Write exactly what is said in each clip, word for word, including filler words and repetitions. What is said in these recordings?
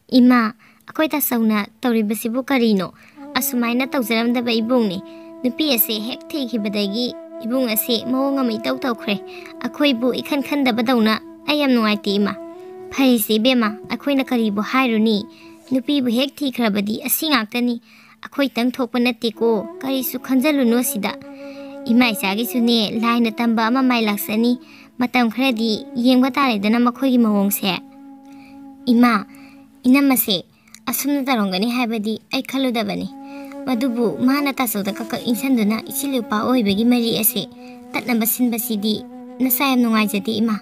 ꯏꯃꯥ, ꯑꯩꯈꯣꯏ ꯇꯥꯆꯧꯅ ꯇꯧꯔꯤꯕꯁꯤꯕꯨ ꯀꯔꯤꯅꯣ? ꯑꯁꯨꯃꯥꯏꯅ ꯇꯧꯖꯔꯝꯗꯕ ꯏꯕꯨꯡꯅꯤ꯫ ꯅꯨꯄꯤ ꯑꯁꯦ ꯍꯦꯛ ꯊꯤꯈꯤꯕꯗꯒꯤ ꯏꯕꯨꯡ ꯑꯁꯦ ꯃꯑꯣꯡ ꯑꯃ ꯏꯇꯧ ꯇꯧꯈ꯭ꯔꯦ꯫ ꯑꯩꯈꯣꯏꯕꯨ ꯏꯈꯟ ꯈꯟꯗꯕꯗꯧꯅ꯫ ꯑꯩ ꯌꯥꯝ ꯅꯨꯡꯉꯥꯏꯇꯦ ꯏꯃꯥ꯫ ꯐꯔꯦꯁꯦ ꯏꯕꯦꯝꯃ, ꯑꯩꯈꯣꯏꯅ ꯀꯔꯤꯕꯨ ꯍꯥꯏꯔꯨꯅꯤ? ꯅꯨꯄꯤꯕꯨ ꯍꯦꯛ ꯊꯤꯈ꯭ꯔꯕꯗꯤ ꯑꯁꯤ ꯉꯥꯛꯇꯅꯤ꯫ ꯑꯩꯈꯣꯏꯇꯪ ꯊꯣꯛꯄ ꯅꯠꯇꯦꯀꯣ, ꯀꯔꯤꯁꯨ ꯈꯟꯖꯜꯂꯨꯅꯨ ꯑꯁꯤꯗ꯫ ꯏꯃꯥ ꯏꯆꯥꯒꯤꯁꯨꯅꯦ ꯂꯥꯏꯅ ꯇꯝꯕ ꯑꯃ ꯃꯥꯏ ꯂꯥꯛꯆꯅꯤ꯫ ꯃꯇꯝ ꯈꯔꯗꯤ ꯌꯦꯡꯕ ꯇꯥꯔꯦꯗꯅ ꯃꯈꯣꯏꯒꯤ ꯃꯑꯣꯡꯁꯦ꯫ ꯏꯃꯥ, ꯏꯅꯝꯃꯁꯦ ꯑꯁꯨꯝꯅ ꯇꯧꯔꯝꯒꯅꯤ ꯍꯥꯏꯕꯗꯤ ꯑꯩ ꯈꯜꯂꯨꯗꯕꯅꯤ꯫ ꯃꯗꯨꯕꯨ ꯃꯥꯅ ꯇꯥꯆꯧꯗ ꯀꯛ ꯀꯛ ꯏꯟꯁꯤꯟꯗꯨꯅ ꯏꯆꯤꯜ ꯏꯄꯥ ꯑꯣꯏꯕꯒꯤ ꯃꯔꯤ ꯑꯁꯦ ꯇꯠꯅꯕ ꯁꯤꯟꯕꯁꯤꯗꯤ ꯅꯆꯥ ꯌꯥꯝ ꯅꯨꯡꯉꯥꯏꯖꯗꯦ ꯏꯃꯥ꯫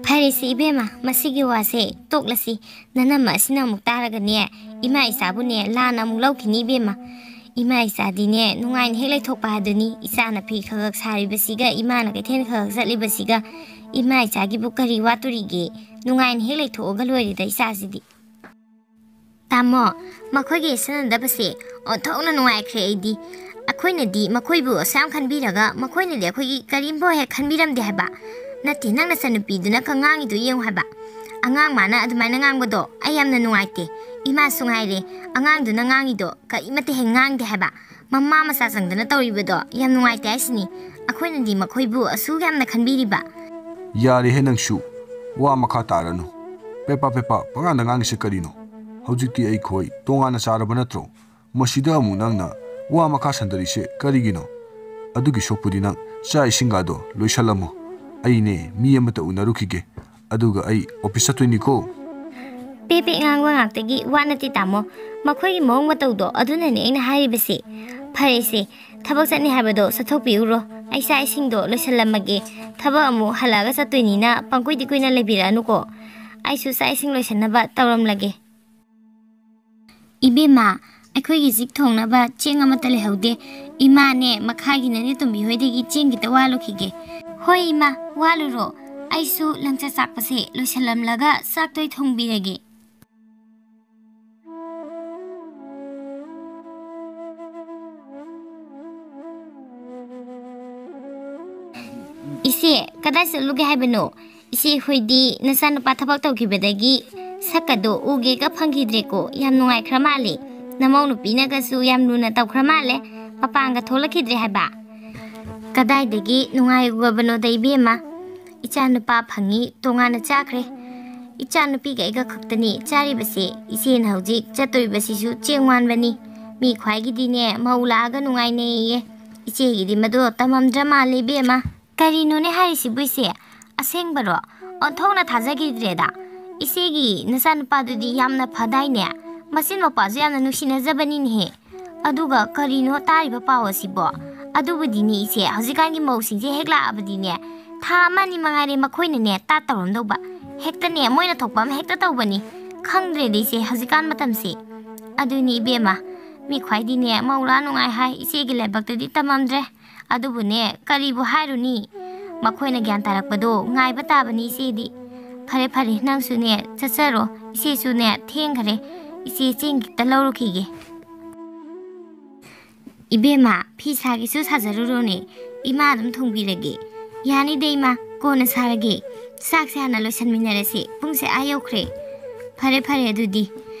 ꯐꯔꯦꯁꯦ ꯏꯕꯦꯝꯃ, ꯃꯁꯤꯒꯤ ꯋꯥꯁꯦ ꯇꯣꯛꯂꯁꯤ꯫ ꯅꯅꯝꯃ ꯑꯁꯤꯅ ꯑꯃꯨꯛ ꯇꯥꯔꯒꯅꯦ, ꯏꯃꯥ ꯏꯆꯥꯕꯨꯅꯦ ꯂꯥꯟꯅ ꯑꯃꯨꯛ ꯂꯧꯈꯤꯅꯤ ꯏꯕꯦꯝꯃ꯫ ꯏꯃꯥ ꯏꯆꯥꯗꯤꯅꯦ ꯅꯨꯡꯉꯥꯏꯅ ꯍꯦꯛ ꯂꯩꯊꯣꯛꯄ ꯍꯥꯏꯗꯨꯅꯤ꯫ ꯏꯆꯥꯅ ꯐꯤ ꯈꯔ ꯈꯔ ꯁꯥꯔꯤꯕꯁꯤꯒ, ꯏꯃꯥꯅ ꯀꯩꯊꯦꯜ ꯈꯔ ꯈꯔ ꯆꯠꯂꯤꯕꯁꯤꯒ, ꯏꯃꯥ ꯏꯆꯥꯒꯤꯕꯨ ꯀꯔꯤ ꯋꯥꯠꯇꯣꯔꯤꯒꯦ? ꯅꯨꯡꯉꯥꯏꯅ ꯍꯦꯛ ꯂꯩꯊꯣꯛꯑꯒ ꯂꯣꯏꯔꯦꯗ ꯏꯆꯥꯁꯤꯗꯤ꯫ ꯇꯥꯃꯣ, ꯃꯈꯣꯏꯒꯤ ꯁꯤꯖꯤꯟꯅꯗꯕꯁꯦ ꯑꯣꯟꯊꯣꯛꯅ ꯅꯨꯡꯉꯥꯏꯈ꯭ꯔꯦ ꯑꯩꯗꯤ꯫ ꯑꯩꯈꯣꯏꯅꯗꯤ ꯃꯈꯣꯏꯕꯨ ꯑꯁꯨꯛ ꯌꯥꯝ ꯈꯟꯕꯤꯔꯒ ꯃꯈꯣꯏꯅꯗꯤ ꯑꯩꯈꯣꯏꯒꯤ ꯀꯔꯤꯝꯐꯥꯎ ꯍꯦꯛ ꯈꯟꯕꯤꯔꯝꯗꯦ ꯍꯥꯏꯕ꯫ ꯅꯠꯇꯦ, ꯅꯪ ꯅꯆꯟꯅꯨꯄꯤꯗꯨꯅ ꯀ-, ꯉꯥꯡꯉꯤꯗꯣ ꯌꯦꯡꯉꯨ ꯍꯥꯏꯕ꯫ ꯑꯉꯥꯡ ꯃꯥꯅ ꯑꯗꯨꯃꯥꯏꯅ ꯉꯥꯡꯕꯗꯣ ꯑꯩ ꯌꯥꯝꯅ ꯅꯨꯡꯉꯥꯏꯇꯦ꯫ ꯏꯃꯥꯁꯨ ꯉꯥꯏꯔꯦ, ꯑꯉꯥꯡꯗꯨꯅ ꯉꯥꯡꯉꯤꯗꯣ ꯀꯔꯤꯃꯠꯇ ꯍꯦꯛ ꯉꯥꯡꯗꯦ ꯍꯥꯏꯕ꯫ ꯃꯃꯥ ꯃꯆꯥ ꯆꯪꯗꯅ ꯇꯧꯔꯤꯕꯗꯣ ꯌꯥꯝ ꯅꯨꯡꯉꯥꯏꯇꯦ ꯍꯥꯏꯁꯤꯅꯤ꯫ ꯑꯩꯈꯣꯏꯅꯗꯤ ꯃꯈꯣꯏꯕꯨ ꯑꯁꯨꯛ ꯌꯥꯝꯅ ꯈꯟꯕꯤꯔꯤꯕ꯫ ꯌꯥꯔꯦꯍꯦ ꯅꯪꯁꯨ, ꯋꯥ ꯃꯈꯥ ꯇꯥꯔꯅꯨ꯫ ꯄꯦꯄꯥ ꯄꯦꯄꯥ ꯄꯉꯥꯡꯗ ꯉꯥꯡꯉꯤꯁꯦ ꯀꯔꯤꯅꯣ? ꯍꯧꯖꯤꯛꯇꯤ ꯑꯩꯈꯣꯏ ꯇꯣꯉꯥꯟꯅ ꯆꯥꯔꯕ ꯅꯠꯇ꯭ꯔꯣ? ꯃꯁꯤꯗ ꯑꯃꯨꯛ ꯅꯪꯅ ꯋꯥ ꯃꯈꯥ ꯁꯟꯗꯔꯤꯁꯦ ꯀꯔꯤꯒꯤꯅꯣ? ꯑꯗꯨꯒꯤ ꯁꯣꯛꯄꯨꯗꯤ ꯅꯪ ꯆꯥꯛ ꯏꯁꯤꯡꯒꯗꯣ ꯂꯣꯏꯁꯜꯂꯝꯃꯣ꯫ ꯑꯩꯅꯦ ꯃꯤ ꯑꯃꯇ ꯎꯅꯔꯨꯈꯤꯒꯦ, ꯑꯗꯨꯒ ꯑꯩ ꯑꯣꯐꯤꯁ ꯆꯠꯇꯣꯏꯅꯤꯀꯣ꯫ ꯄꯦ ꯄꯦ ꯉꯥꯡꯕ ꯉꯥꯛꯇꯒꯤ ꯋꯥ ꯅꯠꯇꯦ ꯇꯥꯃꯣ, ꯃꯈꯣꯏꯒꯤ ꯃꯑꯣꯡ ꯃꯇꯧꯗꯣ ꯑꯗꯨꯅꯅꯦ ꯑꯩꯅ ꯍꯥꯏꯔꯤꯕꯁꯦ꯫ ꯐꯔꯦꯁꯦ, ꯊꯕꯛ ꯆꯠꯅꯤ ꯍꯥꯏꯕꯗꯣ ꯆꯠꯊꯣꯛꯄꯤꯎꯔꯣ꯫ ꯑꯩ ꯆꯥꯛ ꯏꯁꯤꯡꯗꯣ ꯂꯣꯏꯁꯜꯂꯝꯃꯒꯦ꯫ ꯊꯕꯛ ꯑꯃꯨꯛ ꯍꯜꯂꯛꯑꯒ ꯆꯠꯇꯣꯏꯅꯤꯅ ꯄꯪꯀꯨꯏꯗꯤ ꯀꯨꯏꯅ ꯂꯩꯕꯤꯔꯛꯑꯅꯨꯀꯣ꯫ ꯑꯩꯁꯨ ꯆꯥꯛ ꯏꯁꯤꯡ ꯂꯣꯏꯁꯟꯅꯕ ꯇꯧꯔꯝꯂꯒꯦ꯫ ꯏꯕꯦꯝꯃ, ꯑꯩꯈꯣꯏꯒꯤ ꯆꯤꯛ ꯊꯣꯡꯅꯕ ꯆꯦꯡ ꯑꯃꯠꯇ ꯂꯩꯍꯧꯗꯦ꯫ ꯏꯃꯥꯅꯦ ꯃꯈꯥꯒꯤ ꯅꯅꯦ ꯇꯣꯝꯕꯤ ꯍꯣꯏꯗꯒꯤ ꯆꯦꯡ ꯈꯤꯇ ꯋꯥꯂꯨꯈꯤꯒꯦ꯫ ꯍꯣꯏ ꯏꯃꯥ, ꯋꯥꯂꯨꯔꯣ꯫ ꯑꯩꯁꯨ ꯂꯪꯆꯥꯛ ꯆꯥꯛꯄꯁꯦ ꯂꯣꯏꯁꯜꯂꯝꯂꯒ ꯆꯥꯛꯇꯣ ꯑꯩ ꯊꯣꯡꯕꯤꯔꯒꯦ꯫ ꯏꯆꯦ, ꯀꯗꯥꯏ ꯆꯠꯂꯨꯒꯦ ꯍꯥꯏꯕꯅꯣ? ꯏꯆꯦ ꯍꯣꯏꯗꯤ ꯅꯆꯥꯅꯨꯄꯥ ꯊꯕꯛ ꯇꯧꯈꯤꯕꯗꯒꯤ ꯁꯛꯀꯗꯣ ꯎꯒꯦꯒ ꯐꯪꯈꯤꯗ꯭ꯔꯦꯀꯣ, ꯌꯥꯝ ꯅꯨꯡꯉꯥꯏꯈ꯭ꯔ ꯃꯥꯜꯂꯦ꯫ ꯅꯃꯧ ꯅꯨꯄꯤꯅꯒꯁꯨ ꯌꯥꯝ ꯂꯨꯅ ꯇꯧꯈ꯭ꯔ ꯃꯥꯜꯂꯦ, ꯃꯄꯥꯟꯒ ꯊꯣꯛꯂꯛꯈꯤꯗ꯭ꯔꯦ ꯍꯥꯏꯕ꯫ ꯀꯗꯥꯏꯗꯒꯤ ꯅꯨꯡꯉꯥꯏꯔꯨꯕꯅꯣꯗ ꯏꯕꯦꯝꯃ, ꯏꯆꯥ ꯅꯨꯄꯥ ꯐꯪꯉꯤ ꯇꯣꯉꯥꯟꯅ ꯆꯥꯈ꯭ꯔꯦ꯫ ꯏꯆꯥ ꯅꯨꯄꯤꯒ ꯑꯩꯒ ꯈꯛꯇꯅꯤ ꯆꯥꯔꯤꯕꯁꯦ꯫ ꯏꯆꯦꯅ ꯍꯧꯖꯤꯛ ꯆꯠꯇꯣꯔꯤꯕꯁꯤꯁꯨ ꯆꯦꯡ ꯋꯥꯟꯕꯅꯤ꯫ ꯃꯤ ꯈ꯭ꯋꯥꯏꯒꯤꯗꯤꯅꯦ ꯃꯧ ꯂꯥꯛꯑꯒ ꯅꯨꯡꯉꯥꯏꯅꯩꯌꯦ꯫ ꯏꯆꯦꯒꯤꯗꯤ ꯃꯗꯨ ꯇꯝꯃꯝꯗ꯭ꯔ ꯃꯥꯜꯂꯦ ꯏꯕꯦꯝꯃ꯫ ꯀꯔꯤꯅꯣꯅꯦ ꯍꯥꯏꯔꯤꯁꯤꯕꯨ ꯏꯆꯦ? ꯑꯁꯦꯡꯕꯔꯣ? ꯑꯣꯟꯊꯣꯛꯅ ꯊꯥꯖꯈꯤꯗ꯭ꯔꯦꯗ꯫ ꯏꯆꯦꯒꯤ ꯅꯆꯥꯅꯨꯄꯥꯗꯨꯗꯤ ꯌꯥꯝꯅ ꯐꯗꯥꯏꯅꯦ? ꯃꯆꯤꯟ ꯃꯧꯄꯥꯁꯨ ꯌꯥꯝꯅ ꯅꯨꯡꯁꯤꯅꯖꯕꯅꯤꯅꯦꯍꯦ꯫ ꯑꯗꯨꯒ ꯀꯔꯤꯅꯣ ꯇꯥꯔꯤꯕ ꯄꯥꯎ ꯑꯁꯤꯕꯣ? ꯑꯗꯨꯕꯨꯗꯤꯅꯦ ꯏꯆꯦ, ꯍꯧꯖꯤꯛꯀꯥꯟꯒꯤ ꯃꯧꯁꯤꯡꯁꯦ ꯍꯦꯛ ꯂꯥꯛꯑꯕꯗꯤꯅꯦ, ꯊꯥ ꯑꯃ ꯑꯅꯤ ꯃꯉꯥꯏꯔꯦ ꯃꯈꯣꯏꯅꯅꯦ ꯇꯥꯠ ꯇꯧꯔꯝꯗꯧꯕ꯫ ꯍꯦꯛꯇꯅꯦ ꯃꯣꯏꯅ ꯊꯣꯛꯄ ꯑꯃ ꯍꯦꯛꯇ ꯇꯧꯕꯅꯤ꯫ ꯈꯪꯗ꯭ꯔꯦꯗ ꯏꯆꯦ, ꯍꯧꯖꯤꯛꯀꯥꯟ ꯃꯇꯝꯁꯦ꯫ ꯑꯗꯨꯅꯤ ꯏꯕꯦꯝꯃ, ꯃꯤ ꯈ꯭ꯋꯥꯏꯗꯤꯅꯦ ꯃꯧ ꯂꯥꯛ ꯅꯨꯡꯉꯥꯏ ꯍꯥꯏ, ꯏꯆꯦꯒꯤ ꯂꯥꯏꯕꯛꯇꯗꯤ ꯇꯝꯃꯝꯗ꯭ꯔꯦ꯫ ꯑꯗꯨꯕꯨꯅꯦ, ꯀꯔꯤꯕꯨ ꯍꯥꯏꯔꯨꯅꯤ? ꯃꯈꯣꯏꯅ ꯒ꯭ꯌꯥꯟ ꯇꯥꯔꯛꯄꯗꯣ ꯉꯥꯏꯕ ꯇꯥꯕꯅꯤ ꯏꯆꯦꯗꯤ꯫ ꯐꯔꯦ, ꯐꯔꯦ, ꯅꯪꯁꯨꯅꯦ ꯆꯠꯆꯔꯣ, ꯏꯆꯦꯁꯨꯅꯦ ꯊꯦꯡꯈꯔꯦ꯫ ꯏꯆꯦ ꯆꯦꯡ ꯈꯤꯇ ꯂꯧꯔꯨꯈꯤꯒꯦ꯫ ꯏꯕꯦꯝꯃ, ꯐꯤ ꯁꯥꯒꯦꯁꯨ ꯁꯥꯖꯔꯨꯔꯣꯅꯦ, ꯏꯃꯥ ꯑꯗꯨꯝ ꯊꯣꯡꯕꯤꯔꯒꯦ꯫ ꯌꯥꯅꯤꯗ ꯏꯃꯥ, ꯀꯣꯟꯅ ꯁꯥꯔꯒꯦ꯫ ꯆꯥꯛꯁꯦ ꯍꯥꯟꯅ ꯂꯣꯏꯁꯟꯃꯤꯟꯅꯔꯁꯤ, ꯄꯨꯡꯁꯦ ꯑꯥ ꯌꯧꯈ꯭ꯔꯦ꯫ ꯐꯔꯦ, ꯐꯔꯦ, ꯑꯗꯨꯗꯤ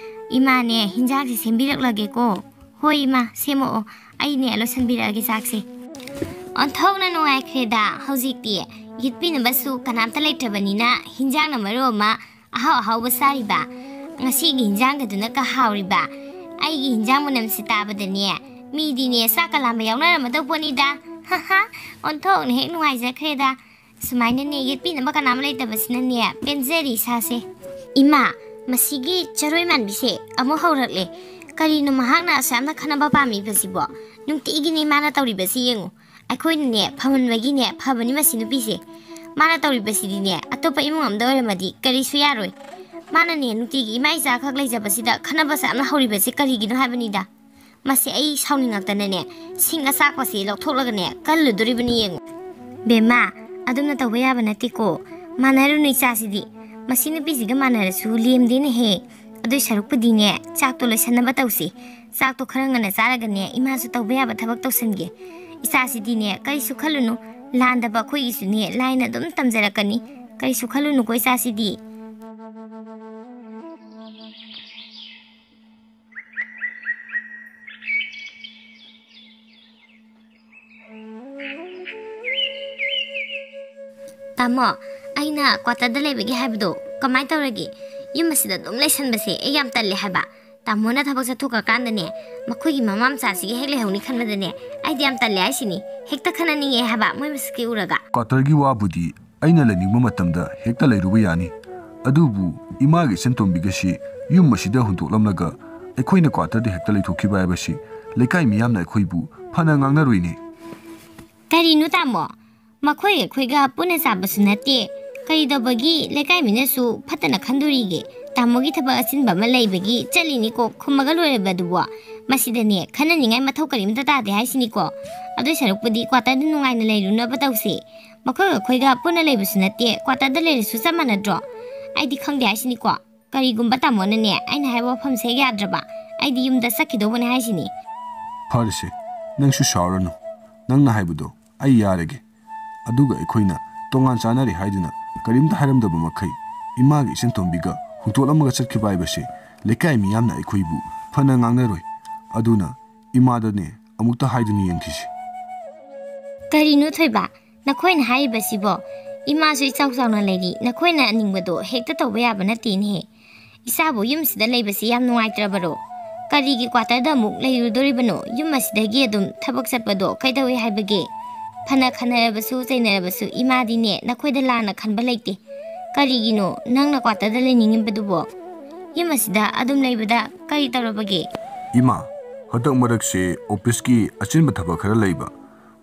ꯏꯃꯥꯅꯦ ꯍꯤꯟꯖꯥꯡꯁꯦ ꯁꯦꯝꯕꯤꯔꯛꯂꯒꯦꯀꯣ꯫ ꯍꯣꯏ ꯏꯃꯥ, ꯁꯦꯝꯃꯛꯑꯣ, ꯑꯩꯅꯦ ꯂꯣꯏꯁꯟꯕꯤꯔꯛꯑꯒꯦ ꯆꯥꯛꯁꯦ꯫ ꯑꯣꯟꯊꯣꯛꯅ ꯅꯨꯡꯉꯥꯏꯈ꯭ꯔꯦꯗ ꯍꯧꯖꯤꯛꯇꯤ꯫ ꯌꯦꯠꯄꯤꯅꯕꯁꯨ ꯀꯅꯥꯝꯇ ꯂꯩꯇ꯭ꯔꯕꯅꯤꯅ ꯍꯤꯟꯖꯥꯡꯅ ꯃꯔꯣꯜ ꯑꯃ ꯑꯍꯥꯎ ꯑꯍꯥꯎꯕ ꯆꯥꯔꯤꯕ꯫ ꯉꯁꯤꯒꯤ ꯍꯤꯟꯖꯥꯡꯒꯗꯨꯅ ꯀ ꯍꯥꯎꯔꯤꯕ꯫ ꯑꯩꯒꯤ ꯍꯤꯟꯖꯥꯡ ꯃꯅꯝꯁꯦ ꯇꯥꯕꯗꯅꯦ ꯃꯤꯗꯤꯅꯦ ꯆꯥꯛꯀ ꯂꯥꯝꯕ ꯌꯥꯎꯅꯔꯝꯃꯗꯧ ꯄꯣꯠꯅꯤꯗ꯫ ꯍꯥ ꯍꯥ, ꯑꯣꯟꯊꯣꯛꯅ ꯍꯦꯛ ꯅꯨꯡꯉꯥꯏꯖꯈ꯭ꯔꯦꯗ꯫ ꯁꯨꯃꯥꯏꯅꯅꯦ ꯌꯦꯠꯄꯤꯅꯕ ꯀꯅꯥꯝ ꯂꯩꯇꯕꯁꯤꯅꯅꯦ ꯄꯦꯟꯖꯔꯤ ꯏꯁꯥꯁꯦ꯫ ꯏꯃꯥ, ꯃꯁꯤꯒꯤ ꯆꯔꯣꯏ ꯃꯥꯟꯕꯤꯁꯦ ꯑꯃꯨꯛ ꯍꯧꯔꯛꯂꯦ꯫ ꯀꯔꯤꯅꯣ ꯃꯍꯥꯛꯅ ꯑꯁꯨꯛ ꯌꯥꯝꯅ ꯈꯟꯅꯕ ꯄꯥꯝꯃꯤꯕꯁꯤꯕꯣ? ꯅꯨꯡꯇꯤꯒꯤꯅꯤ ꯃꯥꯅ ꯇꯧꯔꯤꯕꯁꯤ ꯌꯦꯡꯉꯨ꯫ ꯑꯩꯈꯣꯏꯅꯅꯦ ꯐꯃꯟꯕꯒꯤꯅꯦ ꯐꯕꯅꯤ ꯃꯁꯤ ꯅꯨꯄꯤꯁꯦ꯫ ꯃꯥꯅ ꯇꯧꯔꯤꯕꯁꯤꯗꯤꯅꯦ ꯑꯇꯣꯞꯄ ꯏꯃꯨꯡ ꯑꯃꯗ ꯑꯣꯏꯔꯝꯃꯗꯤ ꯀꯔꯤꯁꯨ ꯌꯥꯔꯣꯏ꯫ ꯃꯥꯅꯅꯦ ꯅꯨꯡꯇꯤꯒꯤ ꯏꯃꯥ ꯏꯆꯥꯈꯛ ꯂꯩꯖꯕꯁꯤꯗ ꯈꯟꯅꯕꯁꯦ ꯌꯥꯝꯅ ꯍꯧꯔꯤꯕꯁꯦ ꯀꯔꯤꯒꯤꯅꯣ ꯍꯥꯏꯕꯅꯤꯗ꯫ ꯃꯁꯤ ꯑꯩ ꯁꯥꯎꯅꯤꯡꯉꯛꯇꯅꯅꯦ ꯁꯤꯡ ꯑꯆꯥꯛꯄꯁꯦ ꯂꯧꯊꯣꯛꯂꯒꯅꯦ ꯀꯜꯂꯨꯗꯣꯔꯤꯕꯅꯤ ꯌꯦꯡꯉꯨ꯫ ꯕꯦꯝꯃ, ꯑꯗꯨꯝꯅ ꯇꯧꯕ ꯌꯥꯕ ꯅꯠꯇꯦꯀꯣ꯫ ꯃꯥꯟꯅꯔꯨꯅꯨ ꯏꯆꯥꯁꯤꯗꯤ꯫ ꯃꯁꯤ ꯅꯨꯄꯤꯁꯤꯒ ꯃꯥꯟꯅꯔꯁꯨ ꯂꯦꯝꯗꯦꯅꯦꯍꯦ꯫ ꯑꯗꯨꯏ ꯁꯔꯨꯛꯄꯨꯗꯤꯅꯦ ꯆꯥꯛꯇꯣ ꯂꯣꯏꯁꯟꯅꯕ ꯇꯧꯁꯤ꯫ ꯆꯥꯛꯇꯣ ꯈꯔ ꯉꯟꯅ ꯆꯥꯔꯒꯅꯦ ꯏꯃꯥꯁꯨ ꯇꯧꯕ ꯌꯥꯕ ꯊꯕꯛ ꯇꯧꯁꯟꯒꯦ꯫ ꯏꯆꯥꯁꯤꯗꯤꯅꯦ ꯀꯔꯤꯁꯨ ꯈꯜꯂꯨꯅꯨ꯫ ꯂꯥꯟꯗꯕ ꯑꯩꯈꯣꯏꯒꯤꯁꯨꯅꯦ ꯂꯥꯏꯅ ꯑꯗꯨꯝ ꯇꯝꯖꯔꯛꯀꯅꯤ꯫ ꯀꯔꯤꯁꯨ ꯈꯜꯂꯨꯅꯨꯀꯣ ꯏꯆꯥꯁꯤꯗꯤ꯫ ꯇꯥꯃꯣ, ꯑꯩꯅ ꯀ꯭ꯋꯥꯇꯔꯗ ꯂꯩꯕꯒꯤ ꯍꯥꯏꯕꯗꯣ ꯀꯃꯥꯏꯅ ꯇꯧꯔꯒꯦ? ꯌꯨꯝ ꯑꯁꯤꯗ ꯑꯗꯨꯝ ꯂꯩꯁꯟꯕꯁꯦ ꯑꯩ ꯌꯥꯝ ꯇꯜꯂꯦ ꯍꯥꯏꯕ꯫ ꯇꯥꯃꯣꯅ ꯊꯕꯛ ꯆꯠꯊꯣꯛꯈ꯭ꯔꯀꯥꯟꯗꯅꯦ, ꯃꯈꯣꯏꯒꯤ ꯃꯃꯥ ꯃꯆꯥꯁꯤꯒ ꯍꯦꯛ ꯂꯩꯍꯧꯅꯤ ꯈꯟꯕꯗꯅꯦ, ꯑꯩꯗꯤ ꯌꯥꯝ ꯇꯜꯂꯦ ꯍꯥꯏꯁꯤꯅꯤ꯫ ꯍꯦꯛꯇ ꯈꯟꯅꯅꯤꯡꯉꯦ ꯍꯥꯏꯕ ꯃꯣꯏ ꯃꯁꯛꯁꯤ ꯎꯔꯒ꯫ ꯀ꯭ꯋꯥꯇꯔꯒꯤ ꯋꯥꯕꯨꯗꯤ ꯑꯩꯅ ꯂꯩꯅꯤꯡꯕ ꯃꯇꯝꯗ ꯍꯦꯛꯇ ꯂꯩꯔꯨꯕ ꯌꯥꯅꯤ꯫ ꯑꯗꯨꯕꯨ ꯏꯃꯥꯒ ꯏꯆꯟꯇꯣꯝꯕꯤꯒꯁꯤ ꯌꯨꯝ ꯑꯁꯤꯗ ꯍꯨꯟꯗꯣꯛꯂꯝꯂꯒ ꯑꯩꯈꯣꯏꯅ ꯀ꯭ꯋꯥꯇꯔꯗ ꯍꯦꯛꯇ ꯂꯩꯊꯣꯛꯈꯤꯕ ꯍꯥꯏꯕꯁꯤ ꯂꯩꯀꯥꯏ ꯃꯤꯌꯥꯝꯅ ꯑꯩꯈꯣꯏꯕꯨ ꯐꯅ ꯉꯥꯡꯅꯔꯣꯏꯅꯦ꯫ ꯀꯔꯤꯅꯣ ꯇꯥꯃꯣ? ꯃꯈꯣꯏ ꯑꯩꯈꯣꯏꯒ ꯄꯨꯟꯅ ꯆꯥꯕꯁꯨ ꯅꯠꯇꯦ꯫ ꯀꯔꯤ ꯇꯧꯕꯒꯤ ꯂꯩꯀꯥꯏ ꯃꯤꯅꯁꯨ ꯐꯠꯇꯅ ꯈꯟꯗꯣꯔꯤꯒꯦ? ꯇꯥꯃꯣꯒꯤ ꯊꯕꯛ ꯑꯆꯤꯟꯕ ꯑꯃ ꯂꯩꯕꯒꯤ ꯆꯠꯂꯤꯅꯤ ꯀꯣꯛ ꯈꯨꯝꯃꯒ ꯂꯣꯏꯔꯕ ꯑꯗꯨꯕꯨ꯫ ꯃꯁꯤꯗꯅꯦ ꯈꯟꯅꯅꯤꯡꯉꯥꯏ ꯃꯊꯧ ꯀꯔꯤꯝꯇ ꯇꯥꯗꯦ ꯍꯥꯏꯁꯤꯅꯤꯀꯣ꯫ ꯑꯗꯨꯏ ꯁꯔꯨꯛꯄꯨꯗꯤ ꯀ꯭ꯋꯥꯇꯔꯗ ꯅꯨꯡꯉꯥꯏꯅ ꯂꯩꯔꯨꯅꯕ ꯇꯧꯁꯦ꯫ ꯃꯈꯣꯏꯒ ꯑꯩꯈꯣꯏꯒ ꯄꯨꯟꯅ ꯂꯩꯕꯁꯨ ꯅꯠꯇꯦ, ꯀ꯭ꯋꯥꯇꯔꯗ ꯂꯩꯔꯁꯨ ꯆꯞ ꯃꯥꯟꯅꯗ꯭ꯔꯣ? ꯑꯩꯗꯤ ꯈꯪꯗꯦ ꯍꯥꯏꯁꯤꯅꯤꯀꯣ꯫ ꯀꯔꯤꯒꯨꯝꯕ ꯇꯥꯃꯣꯅꯅꯦ ꯑꯩꯅ ꯍꯥꯏꯕ ꯋꯥꯐꯝꯁꯦ ꯍꯦꯛ ꯌꯥꯗ꯭ꯔꯕ, ꯑꯩꯗꯤ ꯌꯨꯝꯗ ꯆꯠꯈꯤꯗꯧꯕꯅꯦ ꯍꯥꯏꯁꯤꯅꯤ꯫ ꯐꯔꯦꯁꯦ, ꯅꯪꯁꯨ ꯁꯥꯎꯔꯅꯨ꯫ ꯅꯪꯅ ꯍꯥꯏꯕꯗꯣ ꯑꯩ ꯌꯥꯔꯒꯦ꯫ ꯑꯗꯨꯒ ꯑꯩꯈꯣꯏꯅ ꯇꯣꯉꯥꯟ ꯆꯥꯅꯔꯦ ꯍꯥꯏꯗꯨꯅ ꯀꯔꯤꯝꯇ ꯍꯥꯏꯔꯝꯗꯕ ꯃꯈꯩ ꯏꯃꯥꯒ ꯏꯆꯟꯇꯣꯝꯕꯤꯒ ꯍꯨꯟꯗꯣꯛꯂꯝꯃꯒ ꯆꯠꯈꯤꯕ ꯍꯥꯏꯕꯁꯦ ꯂꯩꯀꯥꯏ ꯃꯤꯌꯥꯝꯅ ꯑꯩꯈꯣꯏꯕꯨ ꯐꯅ ꯉꯥꯡꯅꯔꯣꯏ꯫ ꯑꯗꯨꯅ ꯏꯃꯥꯗꯅꯦ ꯑꯃꯨꯛꯇ ꯍꯥꯏꯗꯨꯅ ꯌꯦꯡꯈꯤꯁꯤ꯫ ꯀꯔꯤꯅꯣ ꯊꯣꯏꯕ? ꯅꯈꯣꯏꯅ ꯍꯥꯏꯔꯤꯕꯁꯤꯕꯣ? ꯏꯃꯥꯁꯨ ꯏꯆꯥꯎ ꯆꯥꯎꯅ ꯂꯩꯔꯤ, ꯅꯈꯣꯏꯅ ꯑꯅꯤꯡꯕꯗꯣ ꯍꯦꯛꯇ ꯇꯧꯕ ꯌꯥꯕ ꯅꯠꯇꯦꯅꯦꯍꯦ꯫ ꯏꯆꯥꯕꯨ ꯌꯨꯝꯁꯤꯗ ꯂꯩꯕꯁꯤ ꯌꯥꯝ ꯅꯨꯡꯉꯥꯏꯇ꯭ꯔꯕꯔꯣ? ꯀꯔꯤꯒꯤ ꯀ꯭ꯋꯥꯇꯔꯗ ꯑꯃꯨꯛ ꯂꯩꯔꯨꯗꯣꯔꯤꯕꯅꯣ? ꯌꯨꯝ ꯑꯁꯤꯗꯒꯤ ꯑꯗꯨꯝ ꯊꯕꯛ ꯆꯠꯄꯗꯣ ꯀꯩꯗꯧꯋꯦ ꯍꯥꯏꯕꯒꯦ? ꯐꯅ ꯈꯟꯅꯔꯕꯁꯨ ꯆꯩꯅꯔꯕꯁꯨ ꯏꯃꯥꯗꯤꯅꯦ ꯅꯈꯣꯏꯗ ꯂꯥꯟꯅ ꯈꯟꯕ ꯂꯩꯇꯦ꯫ ꯀꯔꯤꯒꯤꯅꯣ ꯅꯪꯅ ꯀ꯭ꯋꯥꯇꯔꯗ ꯂꯩꯅꯤꯡꯉꯤꯕꯗꯨꯕꯣ? ꯌꯨꯝ ꯑꯁꯤꯗ ꯑꯗꯨꯝ ꯂꯩꯕꯗ ꯀꯔꯤ ꯇꯧꯔꯕꯒꯦ? ꯏꯃꯥ, ꯍꯟꯗꯛ ꯃꯔꯛꯁꯦ ꯑꯣꯐꯤꯁꯀꯤ ꯑꯆꯤꯟꯕ ꯊꯕꯛ ꯈꯔ ꯂꯩꯕ,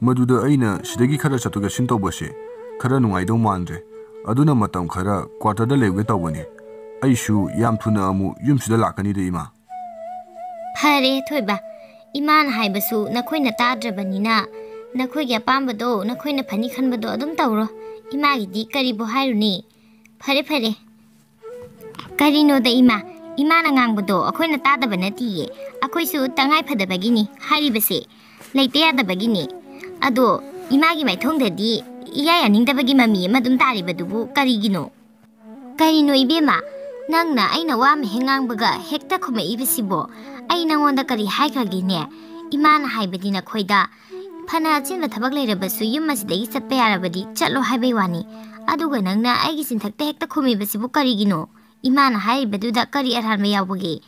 ꯃꯗꯨꯗ ꯑꯩꯅ ꯁꯤꯗꯒꯤ ꯈꯔ ꯆꯠꯊꯣꯛ ꯆꯠꯁꯤꯟ ꯇꯧꯕꯁꯦ ꯈꯔ ꯅꯨꯡꯉꯥꯏꯗꯧ ꯃꯥꯟꯗ꯭ꯔꯦ꯫ ꯑꯗꯨꯅ ꯃꯇꯝ ꯈꯔ ꯀ꯭ꯋꯥꯇꯔꯗ ꯂꯩꯔꯨꯒꯦ ꯇꯧꯕꯅꯤ꯫ ꯑꯩꯁꯨ ꯌꯥꯝ ꯊꯨꯅ ꯑꯃꯨꯛ ꯌꯨꯝꯁꯤꯗ ꯂꯥꯛꯀꯅꯤꯗ, ꯏꯃꯥ꯫ ꯐꯔꯦ ꯊꯣꯏꯕ, ꯏꯃꯥꯅ ꯍꯥꯏꯕꯁꯨ ꯅꯈꯣꯏꯅ ꯇꯥꯗ꯭ꯔꯕꯅꯤꯅ ꯅꯈꯣꯏꯒꯤ ꯑꯄꯥꯝꯕꯗꯣ, ꯅꯈꯣꯏꯅ ꯐꯅꯤ ꯈꯟꯕꯗꯣ ꯑꯗꯨꯝ ꯇꯧꯔꯣ꯫ ꯏꯃꯥꯒꯤꯗꯤ ꯀꯔꯤꯕꯨ ꯍꯥꯏꯔꯨꯅꯤ? ꯐꯔꯦ ꯐꯔꯦ꯫ ꯀꯔꯤꯅꯣꯗ ꯏꯃꯥ, ꯏꯃꯥꯅ ꯉꯥꯡꯕꯗꯣ ꯑꯩꯈꯣꯏꯅ ꯇꯥꯗꯕ ꯅꯠꯇꯤꯌꯦ꯫ ꯑꯩꯈꯣꯏꯁꯨ ꯇꯉꯥꯏ ꯐꯗꯕꯒꯤꯅꯤ ꯍꯥꯏꯔꯤꯕꯁꯦ꯫ ꯂꯩꯇ ꯌꯥꯗꯕꯒꯤꯅꯤ꯫ ꯑꯗꯣ ꯏꯃꯥꯒꯤ ꯃꯥꯏꯊꯣꯡꯗꯗꯤ ꯏꯌꯥ ꯌꯥꯅꯤꯡꯗꯕꯒꯤ ꯃꯃꯤ ꯑꯃ ꯑꯗꯨꯝ ꯇꯥꯔꯤꯕꯗꯨꯕꯨ ꯀꯔꯤꯒꯤꯅꯣ? ꯀꯔꯤꯅꯣ ꯏꯕꯦꯝꯃ, ꯅꯪꯅ ꯑꯩꯅ ꯋꯥ ꯑꯃ ꯍꯦꯛ ꯉꯥꯡꯕꯒ ꯍꯦꯛꯇ ꯈꯨꯝꯃꯛꯏꯕꯁꯤꯕꯣ? ꯑꯩ ꯅꯉꯣꯟꯗ ꯀꯔꯤ ꯍꯥꯏꯈ꯭ꯔꯒꯦꯅꯦ? ꯏꯃꯥꯅ ꯍꯥꯏꯕꯗꯤ ꯅꯈꯣꯏꯗ ꯐꯅ ꯑꯆꯤꯟꯕ ꯊꯕꯛ ꯂꯩꯔꯕꯁꯨ ꯌꯨꯝ ꯑꯁꯤꯗꯒꯤ ꯆꯠꯄ ꯌꯥꯔꯕꯗꯤ ꯆꯠꯂꯣ ꯍꯥꯏꯕꯩ ꯋꯥꯅꯤ꯫ ꯑꯗꯨꯒ ꯅꯪꯅ ꯑꯩꯒꯤ ꯆꯤꯟꯊꯛꯇ ꯍꯦꯛꯇ ꯈꯨꯝꯃꯤꯕꯁꯤꯕꯨ ꯀꯔꯤꯒꯤꯅꯣ? ꯏꯃꯥꯅ ꯍꯥꯏꯔꯤꯕꯗꯨꯗ ꯀꯔꯤ ꯑꯔꯥꯟꯕ ꯌꯥꯎꯕꯒꯦ?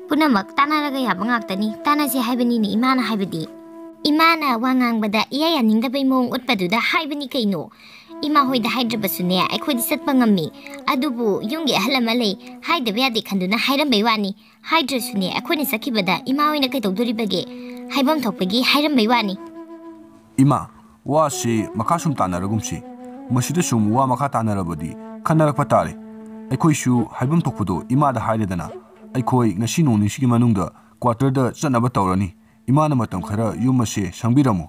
ꯄꯨꯝꯅꯃꯛ ꯇꯥꯟꯅꯔꯒ ꯌꯥꯕ ꯉꯥꯛꯇꯅꯤ꯫ ꯇꯥꯟꯅꯁꯦ ꯍꯥꯏꯕꯅꯤꯅꯦ ꯏꯃꯥꯅ ꯍꯥꯏꯕꯗꯤ꯫ ꯏꯃꯥꯅ ꯋꯥ ꯉꯥꯡꯕꯗ ꯏꯌꯥ ꯌꯥꯅꯤꯡꯗꯕꯩ ꯃꯑꯣꯡ ꯎꯠꯄꯗꯨꯗ ꯍꯥꯏꯕꯅꯤ ꯀꯩꯅꯣ꯫ ꯏꯃꯥ ꯍꯣꯏꯗ ꯍꯥꯏꯗ꯭ꯔꯕꯁꯨꯅꯦ ꯑꯩꯈꯣꯏꯗꯤ ꯆꯠꯄ ꯉꯝꯃꯤ꯫ ꯑꯗꯨꯕꯨ ꯌꯨꯝꯒꯤ ꯑꯍꯜ ꯑꯃ ꯂꯩ, ꯍꯥꯏꯗꯕ ꯌꯥꯗꯦ ꯈꯟꯗꯨꯅ ꯍꯥꯏꯔꯝꯕꯩ ꯋꯥꯅꯤ꯫ ꯍꯥꯏꯗ꯭ꯔꯁꯨꯅꯦ ꯑꯩꯈꯣꯏꯅ ꯆꯠꯈꯤꯕꯗ ꯏꯃꯥ ꯍꯣꯏꯅ ꯀꯩꯗꯧꯗꯣꯔꯤꯕꯒꯦ? ꯍꯥꯏꯐꯝ ꯊꯣꯛꯄꯒꯤ ꯍꯥꯏꯔꯝꯕꯩ ꯋꯥꯅꯤ꯫ ꯏꯃꯥ, ꯋꯥꯁꯤ ꯃꯈꯥ ꯁꯨꯝ ꯇꯥꯟꯅꯔꯒꯨꯝꯁꯤ꯫ ꯃꯁꯤꯗ ꯁꯨꯝ ꯋꯥ ꯃꯈꯥ ꯇꯥꯟꯅꯔꯕꯗꯤ ꯈꯟꯅꯔꯛꯄ ꯇꯥꯔꯦ꯫ ꯑꯩꯈꯣꯏꯁꯨ ꯍꯥꯏꯐꯝ ꯊꯣꯛꯄꯗꯣ ꯏꯃꯥꯗ ꯍꯥꯏꯔꯦꯗꯅ꯫ ꯑꯩꯈꯣꯏ ꯉꯁꯤ ꯅꯣꯡ ꯅꯤꯅꯤꯁꯤꯒꯤ ꯃꯅꯨꯡꯗ ꯀ꯭ꯋꯥꯇꯔꯗ ꯆꯠꯅꯕ ꯇꯧꯔꯅꯤ꯫ ꯏꯃꯥꯅ ꯃꯇꯝ ꯈꯔ ꯌꯨꯝ ꯑꯁꯦ ꯁꯪꯕꯤꯔꯝꯃꯨ꯫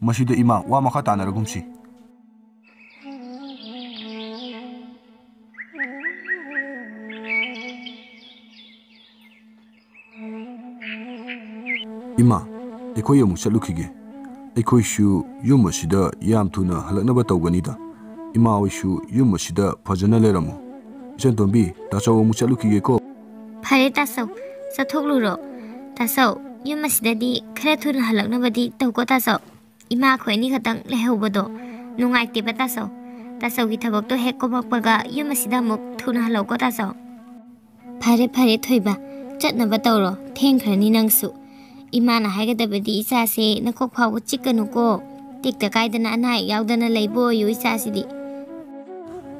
ꯃꯁꯤꯗ ꯏꯃꯥ ꯋꯥ ꯃꯈꯥ ꯇꯥꯟꯅꯔꯒꯨꯝꯁꯤ꯫ ꯏꯃꯥ, ꯑꯩꯈꯣꯏ ꯑꯃꯨꯛ ꯆꯠꯂꯨꯈꯤꯒꯦ꯫ ꯑꯩꯈꯣꯏꯁꯨ ꯌꯨꯝ ꯑꯁꯤꯗ ꯌꯥꯝ ꯊꯨꯅ ꯍꯜꯂꯛꯅꯕ ꯇꯧꯒꯅꯤꯗ꯫ ꯏꯃꯥ ꯍꯣꯏꯁꯨ ꯌꯨꯝ ꯑꯁꯤꯗ ꯐꯖꯅ ꯂꯩꯔꯝꯃꯨ꯫ ꯏꯆꯟꯇꯣꯝꯕꯤ, ꯇꯥꯆꯧ ꯑꯃꯨꯛ ꯆꯠꯂꯨꯈꯤꯒꯦꯀꯣ꯫ ꯐꯔꯦ ꯇꯥꯆꯧ, ꯆꯠꯊꯣꯛꯂꯨꯔꯣ꯫ ꯇꯥꯆꯧ, ꯌꯨꯝ ꯑꯁꯤꯗꯗꯤ ꯈꯔ ꯊꯨꯅ ꯍꯜꯂꯛꯅꯕꯗꯤ ꯇꯧꯀꯣ ꯇꯥꯆꯧ꯫ ꯏꯃꯥ ꯑꯩꯈꯣꯏ ꯑꯅꯤ ꯈꯛꯇꯪ ꯂꯩꯍꯧꯕꯗꯣ ꯅꯨꯡꯉꯥꯏꯇꯦꯕ ꯇꯥꯆꯧ꯫ ꯇꯥꯆꯧꯒꯤ ꯊꯕꯛꯇꯣ ꯍꯦꯛ ꯀꯣꯝꯃꯛꯄꯒ ꯌꯨꯝ ꯑꯁꯤꯗ ꯑꯃꯨꯛ ꯊꯨꯅ ꯍꯜꯂꯛꯎꯀꯣ ꯇꯥꯆꯧ꯫ ꯐꯔꯦ ꯐꯔꯦ ꯊꯣꯏꯕ, ꯆꯠꯅꯕ ꯇꯧꯔꯣ, ꯊꯦꯡꯈ꯭ꯔꯅꯤ ꯅꯪꯁꯨ꯫ ꯏꯃꯥꯅ ꯍꯥꯏꯒꯗꯕꯗꯤ ꯏꯆꯥꯁꯦ ꯅꯀꯣꯛ ꯐꯥꯎꯕ ꯆꯤꯛꯀꯅꯨꯀꯣ꯫ ꯇꯦꯛꯇ ꯀꯥꯏꯗꯅ ꯑꯅꯥ ꯑꯌꯦꯛ ꯌꯥꯎꯗꯅ ꯂꯩꯕ ꯑꯣꯏꯌꯨ ꯏꯆꯥꯁꯤꯗꯤ꯫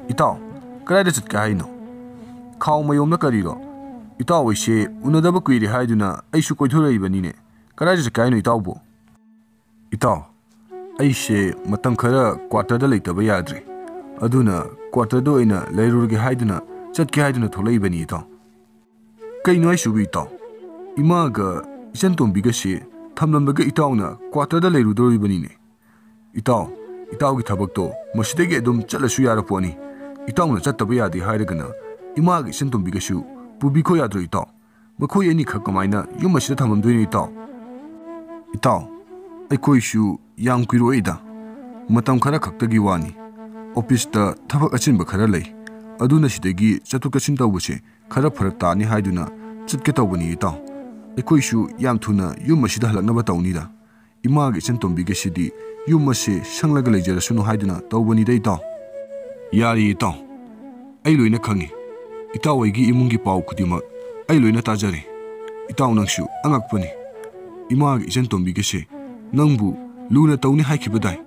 ꯏꯇꯥꯎ, ꯀꯗꯥꯏꯗ ꯆꯠꯀꯦ ꯍꯥꯏꯅꯣ? ꯈꯥꯎ ꯃꯌꯣꯝꯅ ꯀꯔꯤꯔꯣ? ꯏꯇꯥꯎ ꯑꯩꯁꯦ ꯎꯅꯗꯕ ꯀꯨꯏꯔꯦ ꯍꯥꯏꯗꯨꯅ ꯑꯩꯁꯨ ꯀꯣꯏꯊꯣꯔꯛꯏꯕꯅꯤꯅꯦ꯫ ꯀꯗꯥꯏꯗ ꯆꯠꯀꯦ ꯍꯥꯏꯅꯣ ꯏꯇꯥꯎꯕꯨ? ꯏꯇꯥꯎ, ꯑꯩꯁꯦ ꯃꯇꯝ ꯈꯔ ꯀ꯭ꯋꯥꯇꯔꯗ ꯂꯩꯇꯕ ꯌꯥꯗ꯭ꯔꯦ꯫ ꯑꯗꯨꯅ ꯀ꯭ꯋꯥꯇꯔꯗ ꯑꯣꯏꯅ ꯂꯩꯔꯨꯔꯒꯦ ꯍꯥꯏꯗꯨꯅ ꯆꯠꯀꯦ ꯍꯥꯏꯗꯨꯅ ꯊꯣꯛꯂꯛꯏꯕꯅꯤ ꯏꯇꯥꯎ꯫ ꯀꯩꯅꯣ ꯍꯥꯏꯁꯤꯕꯨ ꯏꯇꯥꯎ? ꯏꯃꯥꯒ ꯏꯆꯟꯇꯣꯝꯕꯤꯒꯁꯦ ꯊꯝꯂꯝꯂꯒ ꯏꯇꯥꯎꯅ ꯀ꯭ꯋꯥꯇꯔꯗ ꯂꯩꯔꯨꯗꯧꯔꯤꯕꯅꯤꯅꯦ꯫ ꯏꯇꯥꯎ, ꯏꯇꯥꯎꯒꯤ ꯊꯕꯛꯇꯣ ꯃꯁꯤꯗꯒꯤ ꯑꯗꯨꯝ ꯆꯠꯂꯁꯨ ꯌꯥꯔꯄꯣꯠꯅꯤ꯫ ꯏꯇꯥꯎꯅ ꯆꯠꯇꯕ ꯌꯥꯗꯦ ꯍꯥꯏꯔꯒꯅ ꯏꯃꯥꯒ ꯏꯆꯟꯇꯣꯝꯕꯤꯒꯁꯨ ꯄꯨꯕꯤꯈꯣ ꯌꯥꯗ꯭ꯔꯣ ꯏꯇꯥꯎ? ꯃꯈꯣꯏ ꯑꯅꯤꯈꯛ ꯀꯃꯥꯏꯅ ꯌꯨꯝ ꯑꯁꯤꯗ ꯊꯝꯂꯝꯗꯣꯏꯅꯣ ꯏꯇꯥꯎ? ꯏꯇꯥꯎ, ꯑꯩꯈꯣꯏꯁꯨ ꯌꯥꯝ ꯀꯨꯏꯔꯣꯏꯗ, ꯃꯇꯝ ꯈꯔ ꯈꯛꯇꯒꯤ ꯋꯥꯅꯤ꯫ ꯑꯣꯐꯤꯁꯇ ꯊꯕꯛ ꯑꯆꯤꯟꯕ ꯈꯔ ꯂꯩ, ꯑꯗꯨꯅ ꯁꯤꯗꯒꯤ ꯆꯠꯊꯣꯛ ꯆꯠꯁꯤꯟ ꯇꯧꯕꯁꯦ ꯈꯔ ꯐꯔꯛ ꯇꯥꯅꯤ ꯍꯥꯏꯗꯨꯅ ꯆꯠꯀꯦ ꯇꯧꯕꯅꯤ ꯏꯇꯥꯎ꯫ ꯑꯩꯈꯣꯏꯁꯨ ꯌꯥꯝ ꯊꯨꯅ ꯌꯨꯝ ꯑꯁꯤꯗ ꯍꯜꯂꯛꯅꯕ ꯇꯧꯅꯤꯗ꯫ ꯏꯃꯥꯒ ꯏꯆꯟ ꯇꯣꯝꯕꯤꯒꯁꯤꯗꯤ ꯌꯨꯝ ꯑꯁꯦ ꯁꯪꯂꯒ ꯂꯩꯖꯔꯁꯅꯨ ꯍꯥꯏꯗꯨꯅ ꯇꯧꯕꯅꯤꯗ ꯏꯇꯥꯎ꯫ ꯌꯥꯔꯦ ꯏꯇꯥꯎ, ꯑꯩ ꯂꯣꯏꯅ ꯈꯪꯉꯤ꯫ ꯏꯇꯥꯎ ꯑꯩꯒꯤ ꯏꯃꯨꯡꯒꯤ ꯄꯥꯎ ꯈꯨꯗꯤꯡꯃꯛ ꯑꯩ ꯂꯣꯏꯅ ꯇꯥꯖꯔꯦ꯫ ꯏꯇꯥꯎ ꯅꯪꯁꯨ ꯑꯉꯛꯄꯅꯤ꯫ ꯏꯃꯥꯒ ꯏꯆꯟ ꯇꯣꯝꯕꯤꯒꯁꯦ ꯅꯪꯕꯨ ꯂꯨꯅ ꯇꯧꯅꯤ ꯍꯥꯏꯈꯤꯕꯗꯥꯏ?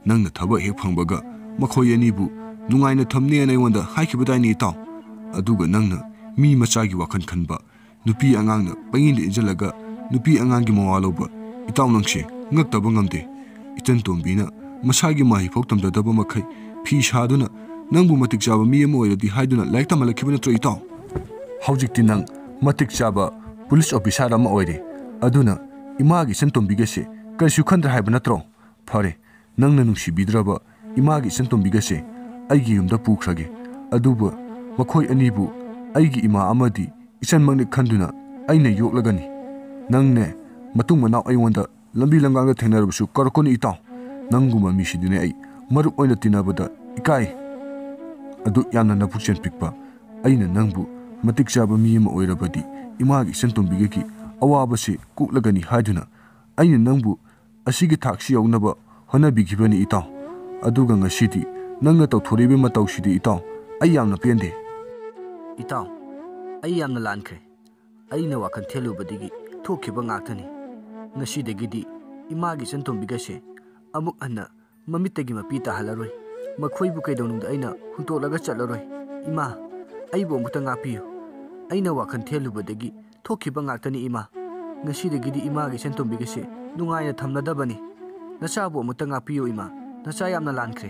ꯅꯪꯅ ꯊꯕꯛ ꯍꯦꯛ ꯐꯪꯕꯒ ꯃꯈꯣꯏ ꯑꯅꯤꯕꯨ ꯅꯨꯡꯉꯥꯏꯅ ꯊꯝꯅꯦꯅ ꯑꯩꯉꯣꯟꯗ ꯍꯥꯏꯈꯤꯕꯗꯥꯏꯅꯦ ꯏꯇꯥꯎ? ꯑꯗꯨꯒ ꯅꯪꯅ ꯃꯤ ꯃꯆꯥꯒꯤ ꯋꯥꯈꯜ ꯈꯟꯕ, ꯅꯨꯄꯤ ꯑꯉꯥꯡꯅ ꯄꯪꯏꯟꯗ ꯏꯟꯁꯤꯜꯂꯒ ꯅꯨꯄꯤ ꯑꯉꯥꯡꯒꯤ ꯃꯋꯥ ꯂꯧꯕ, ꯏꯇꯥꯎ ꯅꯪꯁꯦ ꯉꯛꯇꯕ ꯉꯝꯗꯦ꯫ ꯏꯆꯟ ꯇꯣꯝꯕꯤꯅ ꯃꯁꯥꯒꯤ ꯃꯍꯩ ꯐꯥꯎ ꯇꯝꯖꯗꯕ ꯃꯈꯩ ꯐꯤ ꯁꯥꯗꯨꯅ ꯅꯪꯕꯨ ꯃꯇꯤꯛ ꯆꯥꯕ ꯃꯤ ꯑꯃ ꯑꯣꯏꯔꯗꯤ ꯍꯥꯏꯗꯨꯅ ꯂꯥꯏꯔꯤꯛ ꯇꯝꯍꯜꯂꯛꯈꯤꯕ ꯅꯠꯇ꯭ꯔꯣ ꯏꯇꯥꯎ? ꯍꯧꯖꯤꯛꯇꯤ ꯅꯪ ꯃꯇꯤꯛ ꯆꯥꯕ ꯄꯨꯂꯤꯁ ꯑꯣꯐꯤꯁꯥꯔ ꯑꯃ ꯑꯣꯏꯔꯦ꯫ ꯑꯗꯨꯅ ꯏꯃꯥꯒꯤ ꯏꯆꯟ ꯇꯣꯝꯕꯤꯒꯁꯦ ꯀꯔꯤꯁꯨ ꯈꯟꯗ꯭ꯔꯦ ꯍꯥꯏꯕ ꯅꯠꯇ꯭ꯔꯣ? ꯐꯔꯦ, ꯅꯪꯅ ꯅꯨꯡꯁꯤꯕꯤꯗ꯭ꯔꯕ ꯏꯃꯥꯒꯤ ꯏꯆꯟ ꯇꯣꯝꯕꯤꯒꯁꯦ ꯑꯩꯒꯤ ꯌꯨꯝꯗ ꯄꯨꯈ꯭ꯔꯒꯦ꯫ ꯑꯗꯨꯕꯨ ꯃꯈꯣꯏ ꯑꯅꯤꯕꯨ ꯑꯩꯒꯤ ꯏꯃꯥ ꯑꯃꯗꯤ ꯏꯆꯟꯃꯛꯅꯤ ꯈꯟꯗꯨꯅ ꯑꯩꯅ ꯌꯣꯛꯂꯒꯅꯤ꯫ ꯅꯪꯅꯦ ꯃꯇꯨꯡ ꯃꯅꯥꯎ ꯑꯩꯉꯣꯟꯗ ꯂꯝꯕꯤ ꯂꯝꯒꯥꯡꯗ ꯊꯦꯡꯅꯔꯕꯁꯨ ꯀꯧꯔꯛꯀꯅꯨ ꯏꯇꯥꯎ꯫ ꯅꯪꯒꯨꯝꯕ ꯃꯤꯁꯤꯗꯤꯅꯦ ꯑꯩ ꯃꯔꯨꯞ ꯑꯣꯏꯅ ꯇꯤꯟꯅꯕꯗ ꯏꯀꯥꯏ꯫ ꯑꯗꯨꯛ ꯌꯥꯝꯅ ꯅꯄꯨꯛꯆꯦꯜ ꯄꯤꯛꯄ ꯑꯩꯅ ꯅꯪꯕꯨ ꯃꯇꯤꯛ ꯆꯥꯕ ꯃꯤ ꯑꯃ ꯑꯣꯏꯔꯕꯗꯤ ꯏꯃꯥꯒꯤ ꯏꯆꯟ ꯇꯣꯝꯕꯤꯒꯒꯤ ꯑꯋꯥꯕꯁꯤ ꯀꯣꯛꯂꯒꯅꯤ ꯍꯥꯏꯗꯨꯅ ꯑꯩꯅ ꯅꯪꯕꯨ ꯑꯁꯤꯒꯤ ꯊꯥꯛꯁꯤ ꯌꯧꯅꯕ ꯍꯣꯠꯅꯕꯤꯈꯤꯕꯅꯤ ꯏꯇꯥꯎ꯫ ꯑꯗꯨꯒ ꯉꯁꯤꯗꯤ ꯅꯪꯅ ꯇꯧꯊꯣꯔꯛꯏꯕ ꯃꯇꯧꯁꯤꯗꯤ ꯏꯇꯥꯎ, ꯑꯩ ꯌꯥꯝꯅ ꯄꯦꯟꯗꯦ꯫ ꯏꯇꯥꯎ, ꯑꯩ ꯌꯥꯝꯅ ꯂꯥꯟꯈ꯭ꯔꯦ꯫ ꯑꯩꯅ ꯋꯥꯈꯜ ꯊꯦꯜꯂꯨꯕꯗꯒꯤ ꯊꯣꯛꯈꯤꯕ ꯉꯥꯛꯇꯅꯤ꯫ ꯉꯁꯤꯗꯒꯤꯗꯤ ꯏꯃꯥꯒꯤ ꯏꯆꯟ ꯇꯣꯝꯕꯤꯒꯁꯦ ꯑꯃꯨꯛ ꯍꯟꯅ ꯃꯃꯤꯠꯇꯒꯤ ꯃꯄꯤ ꯇꯥꯍꯜꯂꯔꯣꯏ꯫ ꯃꯈꯣꯏꯕꯨ ꯀꯩꯗꯧꯅꯨꯡꯗ ꯑꯩꯅ ꯍꯨꯟꯇꯣꯛꯂꯒ ꯆꯠꯂꯔꯣꯏ꯫ ꯏꯃꯥ, ꯑꯩꯕꯨ ꯑꯃꯨꯛꯇ ꯉꯥꯛꯄꯤꯌꯨ꯫ ꯑꯩꯅ ꯋꯥꯈꯜ ꯊꯦꯜꯂꯨꯕꯗꯒꯤ ꯊꯣꯛꯈꯤꯕ ꯉꯥꯛꯇꯅꯤ ꯏꯃꯥ꯫ ꯉꯁꯤꯗꯒꯤꯗꯤ ꯏꯃꯥꯒꯤ ꯏꯆꯟ ꯇꯣꯝꯕꯤꯒꯁꯦ ꯅꯨꯡꯉꯥꯏꯅ ꯊꯝꯂꯗꯕꯅꯤ꯫ ꯅꯆꯥꯕꯨ ꯑꯃꯨꯛꯇ ꯉꯥꯛꯄꯤꯌꯨ ꯏꯃꯥ꯫ ꯅꯆꯥ ꯌꯥꯝꯅ ꯂꯥꯟꯈ꯭ꯔꯦ꯫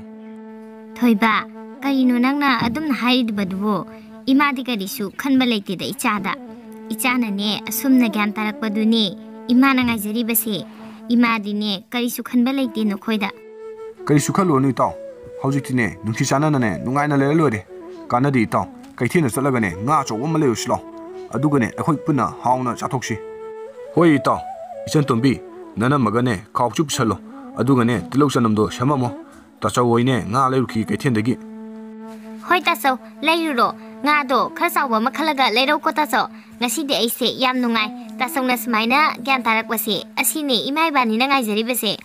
ꯊꯣꯏꯕ, ꯀꯔꯤꯅꯣ ꯅꯪꯅ ꯑꯗꯨꯝꯅ ꯍꯥꯏꯔꯤꯕꯗꯨꯕꯣ? ꯏꯃꯥꯗꯤ ꯀꯔꯤꯁꯨ ꯈꯟꯕ ꯂꯩꯇꯦꯗ ꯏꯆꯥꯗ꯫ ꯏꯆꯥꯅꯅꯦ ꯑꯁꯨꯝꯅ ꯒ꯭ꯌꯥꯟ ꯇꯥꯔꯛꯄꯗꯨꯅꯦ ꯏꯃꯥꯅ ꯉꯥꯏꯖꯔꯤꯕꯁꯦ꯫ ꯏꯃꯥꯗꯤꯅꯦ ꯀꯔꯤꯁꯨ ꯈꯟꯕ ꯂꯩꯇꯦ ꯅꯈꯣꯏꯗ꯫ ꯀꯔꯤꯁꯨ ꯈꯜꯂꯨꯔꯅꯨ ꯏꯇꯥꯎ꯫ ꯍꯧꯖꯤꯛꯇꯤꯅꯦ ꯅꯨꯡꯁꯤ ꯆꯥꯟꯅꯅꯅꯦ ꯅꯨꯡꯉꯥꯏꯅ ꯂꯩꯔ ꯂꯣꯏꯔꯦ꯫ ꯀꯥꯟꯅꯗꯦ ꯏꯇꯥꯎ, ꯀꯩꯊꯦꯜꯗ ꯆꯠꯂꯒꯅꯦ ꯉꯥ ꯑꯆꯧꯕ ꯑꯃ ꯂꯩꯔꯨꯁꯤ ꯂꯥꯎ꯫ ꯑꯗꯨꯒꯅꯦ ꯑꯩꯈꯣꯏ ꯄꯨꯟꯅ ꯍꯥꯎꯅ ꯆꯥꯊꯣꯛꯁꯤ꯫ ꯍꯣꯏ ꯏꯇꯥꯎ, ꯏꯆꯟ ꯇꯣꯝꯕꯤ, ꯅꯅꯝꯃꯒꯅꯦ ꯈꯥꯎꯁꯨ ꯄꯨꯁꯜꯂꯣ꯫ ꯑꯗꯨꯒꯅꯦ ꯇꯤꯜꯍꯧ ꯆꯅꯝꯗꯣ ꯁꯦꯝꯃꯝꯃꯣ꯫ ꯇꯥꯆꯧ ꯍꯣꯏꯅꯦ ꯉꯥ ꯂꯩꯔꯨꯈꯤ ꯀꯩꯊꯦꯜꯗꯒꯤ꯫ ꯍꯣꯏ ꯇꯥꯆꯧ, ꯂꯩꯔꯨꯔꯣ꯫ ꯉꯥꯗꯣ ꯈꯔ ꯆꯥꯎꯕ ꯑꯃ ꯈꯜꯂꯒ ꯂꯩꯔꯧꯀꯣ ꯇꯥꯆꯧ꯫ ꯉꯁꯤꯗꯤ ꯑꯩꯁꯦ ꯌꯥꯝ ꯅꯨꯡꯉꯥꯏ꯫ ꯇꯥꯆꯧꯅ ꯁꯨꯃꯥꯏꯅ ꯒ꯭ꯌꯥꯟ ꯇꯥꯔꯛꯄꯁꯦ, ꯑꯁꯤꯅꯦ ꯏꯃꯥ ꯏꯕꯥꯅꯤꯅ ꯉꯥꯏꯖꯔꯤꯕꯁꯦ꯫